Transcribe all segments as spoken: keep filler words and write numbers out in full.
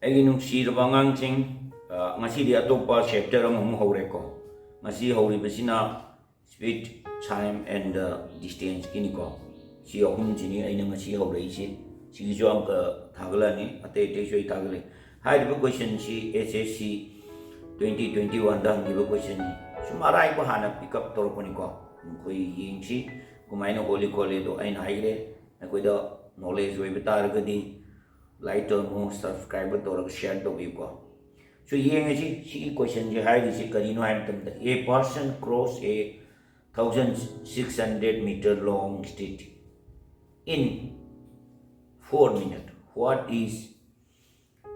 ꯑꯩꯒꯤ ꯅꯨꯡꯁꯤꯔꯕ ꯑꯉꯥꯡꯁꯤꯡ, ꯑ, ꯉꯁꯤꯗꯤ ꯑꯇꯣꯞꯄ chapter ꯑꯃꯃꯨꯛ ꯍꯧꯔꯦꯀꯣ꯫ ꯉꯁꯤ ꯍꯧꯔꯤꯕꯁꯤꯅ speed, time and the distance ꯀꯤꯅꯤꯀꯣ꯫ ꯁꯤ ꯑꯍꯨꯝꯁꯤꯅꯤ ꯑꯩꯅ ꯉꯁꯤ ꯍꯧꯔꯛꯏꯁꯤ꯫ ꯁꯤꯒꯤꯁꯨ ꯑꯃꯨꯛꯀ ꯊꯥꯒꯠꯂꯛꯑꯅꯤ, ꯑꯇꯩ ꯑꯇꯩꯁꯨ ꯑꯩ ꯊꯥꯒꯠꯂꯛꯏ꯫ ꯍꯥꯏꯔꯤꯕ question ꯁꯤ S S C twenty twenty one ꯗ ꯍꯪꯈꯤꯕ question ꯅꯤ꯫ ꯁꯨꯝ ꯑꯔꯥꯏꯕ ꯍꯥꯟꯅ pick up ꯇꯧꯔꯛꯄꯅꯤꯀꯣ꯫ ꯑꯩꯈꯣꯏ ꯌꯦꯡꯁꯤ ꯀꯃꯥꯏꯅ ꯍꯣꯠꯂꯤ ꯈꯣꯠꯂꯤ꯫ ꯑꯗꯣ ꯑꯩꯅ ꯍꯥꯏꯈ꯭ꯔꯦ, ꯑꯩꯈꯣꯏꯗ knowledge ꯑꯣꯏꯕ ꯇꯥꯔꯒꯗꯤ like ꯇꯧꯔꯝꯃꯣ, subscribe ꯇꯧꯔꯒ share ꯇꯧꯕꯤꯌꯨꯀꯣ꯫ So ꯌꯦꯡꯉꯁꯤ, ꯁꯤꯒꯤ question ꯁꯦ ꯍꯥꯏꯔꯤꯁꯤ ꯀꯔꯤꯅꯣ ꯍꯥꯏꯕ ꯃꯇꯝꯗ, a person cross a thousand six hundred meter long street in four minute, what is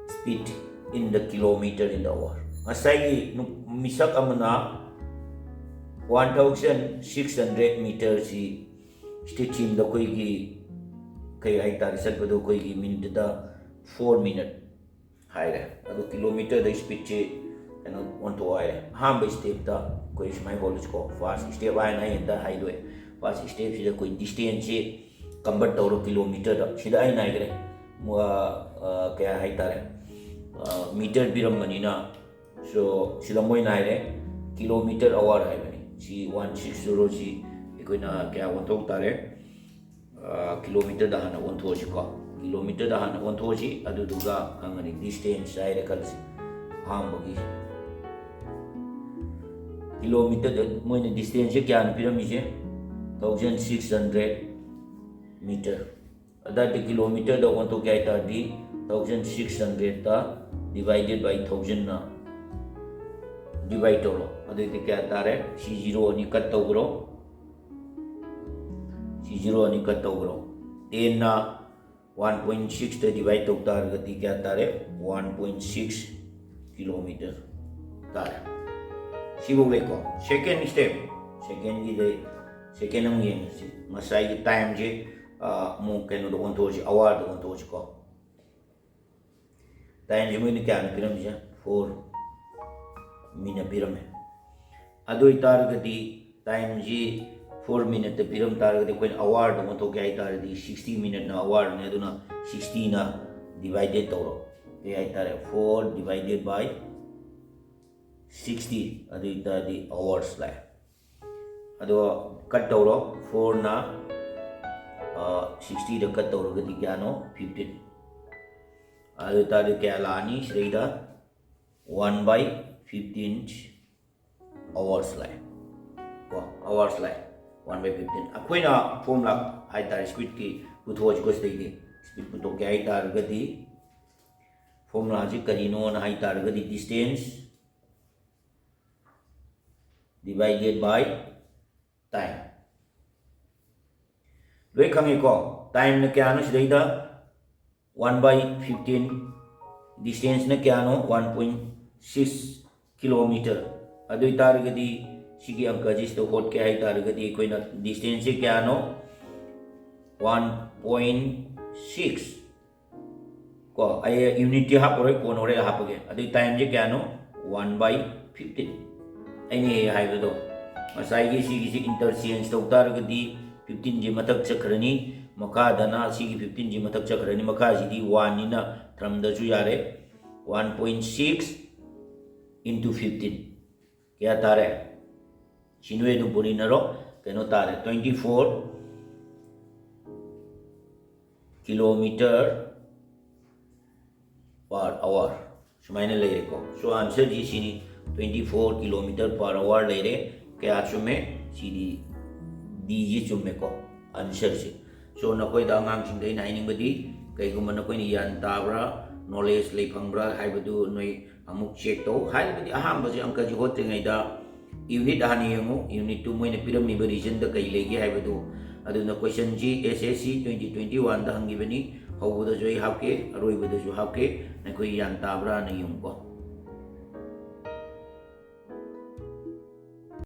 speed in the kilometer in the hour? ꯉꯁꯥꯏꯒꯤ ꯅꯨ-, ꯃꯤꯁꯛ ꯑꯃꯅ one thousand six hundred meter ꯁꯤ street ꯁꯤꯡꯗ ꯑꯩꯈꯣꯏꯒꯤ ꯀꯩ ꯍꯥꯏꯇꯥꯔꯦ, ꯆꯠꯄꯗꯣ ꯑꯩꯈꯣꯏꯒꯤ minute ꯇ four minute ꯍꯥꯏꯔꯦ꯫ ꯑꯗꯨ kilometer ꯗ speed ꯁꯤ ꯀꯩꯅꯣ ꯑꯣꯟꯊꯣꯛꯑꯣ ꯍꯥꯏꯔꯦ꯫ ꯑꯍꯥꯟꯕ step ꯇ ꯑꯩꯈꯣꯏ ꯁꯨꯃꯥꯏꯅ ꯍꯣꯠꯂꯁꯤꯀꯣ꯫ First step ꯍꯥꯏꯅ ꯑꯩ ꯍꯦꯛꯇ ꯍꯥꯏꯗꯣꯛꯑꯦ꯫ First step ꯁꯤꯗ ꯑꯩꯈꯣꯏ distance ꯁꯤ convert ꯇꯧꯔꯣ kilometer ꯗ꯫ ꯁꯤꯗ ꯑꯩꯅ ꯍꯥꯏꯈ꯭ꯔꯦ, ꯃ-, ꯑ, ꯀꯌꯥ ꯍꯥꯏꯇꯥꯔꯦ, ꯑ, meter ꯄꯤꯔꯝꯕꯅꯤꯅ, so ꯁꯤꯗ ꯃꯣꯏꯅ ꯍꯥꯏꯔꯦ kilometer hour ꯍꯥꯏꯕꯅꯤ꯫ ꯁꯤ one six zero ꯁꯤ ꯑꯩꯈꯣꯏꯅ ꯀꯌꯥ ꯑꯣꯟꯊꯣꯛ ꯇꯥꯔꯦ? ꯑ, kilometer ꯗ ꯍꯥꯟꯅ ꯑꯣꯟꯊꯣꯛꯑꯁꯤꯀꯣ꯫ Kilometer ꯗ ꯍꯥꯟꯅ ꯑꯣꯟꯊꯣꯛꯑꯁꯤ, ꯑꯗꯨꯗꯨꯒ ꯈꯪꯒꯅꯤ꯫ Distance ꯍꯥꯏꯔꯦ ꯈꯜꯂꯁꯤ, ꯑꯍꯥꯟꯕꯒꯤ꯫ Kilometer ꯗ ꯃꯣꯏꯅ distance ꯁꯦ ꯀꯌꯥꯅꯣ ꯄꯤꯔꯝꯃꯤꯁꯦ? Thousand six hundred meter꯫ ꯑꯗꯨꯗꯤ kilometer ꯗ ꯑꯣꯟꯊꯣꯛꯀꯦ ꯍꯥꯏ ꯇꯥꯔꯗꯤ, thousand six hundred ꯇ divided by thousand ꯅ divide ꯇꯧꯔꯣ꯫ ꯑꯗꯨꯗꯤ ꯀꯌꯥ ꯇꯥꯔꯦ? ꯁꯤ zero ꯑꯅꯤ cut ꯇꯧꯈ꯭ꯔꯣ꯫ ꯁꯤ zero ꯑꯅꯤ cut ꯇꯧꯈ꯭ꯔꯣ꯫ Ten ꯅ one point six ꯇ divide ꯇꯧ ꯇꯥꯔꯒꯗꯤ ꯀꯌꯥ ꯇꯥꯔꯦ? One point six kilometer ꯇꯥꯔꯦ꯫ ꯁꯤꯐꯧ ꯂꯩꯀꯣ꯫ Second step, second ꯒꯤꯗ, second ꯑꯃꯨꯛ ꯌꯦꯡꯉꯁꯤ꯫ ꯉꯁꯥꯏꯒꯤ time ꯁꯦ, ꯑ, ꯑꯃꯨꯛ ꯀꯩꯅꯣꯗ ꯑꯣꯟꯊꯣꯛꯑꯁꯤ, hour ꯗ ꯑꯣꯟꯊꯣꯛꯑꯁꯤꯀꯣ꯫ Time ꯁꯦ ꯃꯣꯏꯅ ꯀꯌꯥꯅꯣ ꯄꯤꯔꯝꯃꯤꯁꯦ? Four minute ꯄꯤꯔꯝꯃꯦ꯫ ꯑꯗꯨ ꯑꯣꯏꯇꯥꯔꯒꯗꯤ time ꯁꯤ four minute ꯇ ꯄꯤꯔꯝ ꯇꯥꯔꯒꯗꯤ, ꯑꯩꯈꯣꯏꯅ hour ꯗ ꯑꯣꯟꯊꯣꯛꯀꯦ ꯍꯥꯏ ꯇꯥꯔꯗꯤ, sixty minute ꯅ hour ꯅꯤ, ꯑꯗꯨꯅ sixty ꯅ ꯗꯤꯚꯥꯏꯗꯦꯠ ꯇꯧꯔꯣ꯫ ꯀꯩ ꯍꯥꯏꯇꯥꯔꯦ? Four divided by sixty, ꯑꯗꯨ ꯑꯣꯏꯇꯥꯔꯗꯤ hours ꯂꯥꯛꯑꯦ꯫ ꯑꯗꯣ ꯀꯠ ꯇꯧꯔꯣ꯫ Fourꯅ ꯁꯤꯛꯁꯇꯤꯗ ꯀꯠ ꯇꯧꯔꯒꯗꯤ ꯀꯌꯥꯅꯣ? Fifteen꯫ ꯑꯗꯨ ꯑꯣꯏꯇꯥꯔꯗꯤ ꯀꯌꯥ ꯂꯥꯛꯑꯅꯤ ꯁꯤꯗꯩꯗ? One by fifteen hours ꯂꯥꯛꯑꯦ꯫ ꯀꯣ, hours ꯂꯥꯛꯑꯦ꯫ One by fifteen꯫ ꯑꯩꯈꯣꯏꯅ ꯐꯣꯔꯃꯨꯂꯥ ꯍꯥꯏꯇꯥꯔꯦ, ꯁ꯭ꯄꯤꯠꯀꯤ ꯄꯨꯊꯣꯛꯑꯁꯤꯀꯣ꯫ ꯁꯤꯗꯩꯗꯤ ꯁ꯭ꯄꯤꯠ ꯄꯨꯊꯣꯛꯀꯦ ꯍꯥꯏꯇꯥꯔꯒꯗꯤ ꯐꯣꯔꯃꯨꯂꯥꯁꯤ ꯀꯔꯤꯅꯣꯅ ꯍꯥꯏꯇꯥꯔꯒꯗꯤ distance divided by time꯫ ꯂꯣꯏ ꯈꯪꯉꯦꯀꯣ? Timeꯅ ꯀꯌꯥꯅꯣ ꯁꯤꯗꯩꯗ? One by fifteen꯫ Distanceꯅ ꯀꯌꯥꯅꯣ? One point six kilometer꯫ ꯑꯗꯨ ꯑꯣꯏꯇꯥꯔꯒꯗꯤ ꯁꯤꯒꯤ ꯑꯪꯀꯁꯤ ꯁꯤꯗ ꯍꯣꯠꯀꯦ ꯍꯥꯏꯇꯥꯔꯒꯗꯤ ꯑꯩꯈꯣꯏꯅ distanceꯁꯦ ꯀꯌꯥꯅꯣ? One point six꯫ ꯀꯣ, ꯑꯩ unitꯇꯤ ꯍꯥꯞꯄꯔꯣꯏ, ꯀꯣꯟꯅ ꯍꯣꯔꯦꯟ ꯍꯥꯞꯄꯒꯦ꯫ ꯑꯗꯨꯏ timeꯁꯦ ꯀꯌꯥꯅꯣ? One by fifteen꯫ ꯑꯩꯅ ꯍꯦꯛ ꯍꯥꯏꯕꯗꯣ, ꯉꯁꯥꯏꯒꯤ ꯁꯤꯒꯤꯁꯤ interchange ꯇꯧ ꯇꯥꯔꯒꯗꯤ fifteenꯁꯦ ꯃꯊꯛ ꯆꯠꯈ꯭ꯔꯅꯤ, ꯃꯈꯥꯗꯅ ꯁꯤꯒꯤ fifteenꯁꯦ ꯃꯊꯛ ꯆꯠꯈ꯭ꯔꯅꯤ, ꯃꯈꯥꯁꯤꯗꯤ oneꯅꯤꯅ ꯊꯝꯗ꯭ꯔꯁꯨ ꯌꯥꯔꯦ꯫ One point six into fifteen꯫ ꯀꯌꯥ ꯇꯥꯔꯦ? ꯁꯤ ꯅꯣꯏ ꯑꯗꯨꯝ ꯄꯨꯔꯤꯅꯔꯣ꯫ ꯀꯩꯅꯣ ꯇꯥꯔꯦ, twenty four kilometer per hour꯫ ꯁꯨꯃꯥꯏꯅ ꯂꯩꯔꯦꯀꯣ꯫ So answerꯁꯤ ꯁꯤꯅꯤ, twenty four kilometer per hour ꯂꯩꯔꯦ꯫ ꯀꯌꯥ ꯆꯨꯝꯃꯦ? ꯁꯤꯗꯤ Dꯁꯤ ꯆꯨꯝꯃꯦꯀꯣ, answerꯁꯤ꯫ So ꯅꯈꯣꯏꯗ ꯑꯉꯥꯡꯁꯤꯡꯗ ꯑꯩꯅ ꯍꯥꯏꯅꯤꯡꯕꯗꯤ, ꯀꯩꯒꯨꯝꯕ ꯅꯈꯣꯏꯅ ꯒ꯭ꯌꯥꯟ ꯇꯥꯕ꯭ꯔꯥ, knowledge ꯂꯩ ꯐꯪꯕ꯭ꯔꯥ ꯍꯥꯏꯕꯗꯨ ꯅꯣꯏ ꯑꯃꯨꯛ check ꯇꯧ꯫ ꯍꯥꯏꯕꯗꯤ ꯑꯍꯥꯟꯕꯁꯦ ꯑꯪꯀꯁꯦ ꯍꯣꯠꯇ꯭ꯔꯤꯉꯩꯗ unit ꯍꯥꯟꯅ ꯌꯦꯡꯉꯨ, unitꯇꯨ ꯃꯣꯏꯅ ꯄꯤꯔꯝꯃꯤꯕ regionꯗ ꯀꯩ ꯂꯩꯒꯦ ꯍꯥꯏꯕꯗꯨ꯫ ꯑꯗꯨꯅ questionꯁꯤ S S C twenty twenty oneꯗ ꯍꯪꯈꯤꯕꯅꯤ꯫ ꯍꯧꯕꯗꯁꯨ ꯑꯩ ꯍꯥꯞꯀꯦ, ꯑꯔꯣꯏꯕꯗꯁꯨ ꯍꯥꯞꯀꯦ, ꯅꯈꯣꯏ ꯒ꯭ꯌꯥꯟ ꯇꯥꯕ꯭ꯔꯥꯅ ꯌꯦꯡꯉꯨꯀꯣ꯫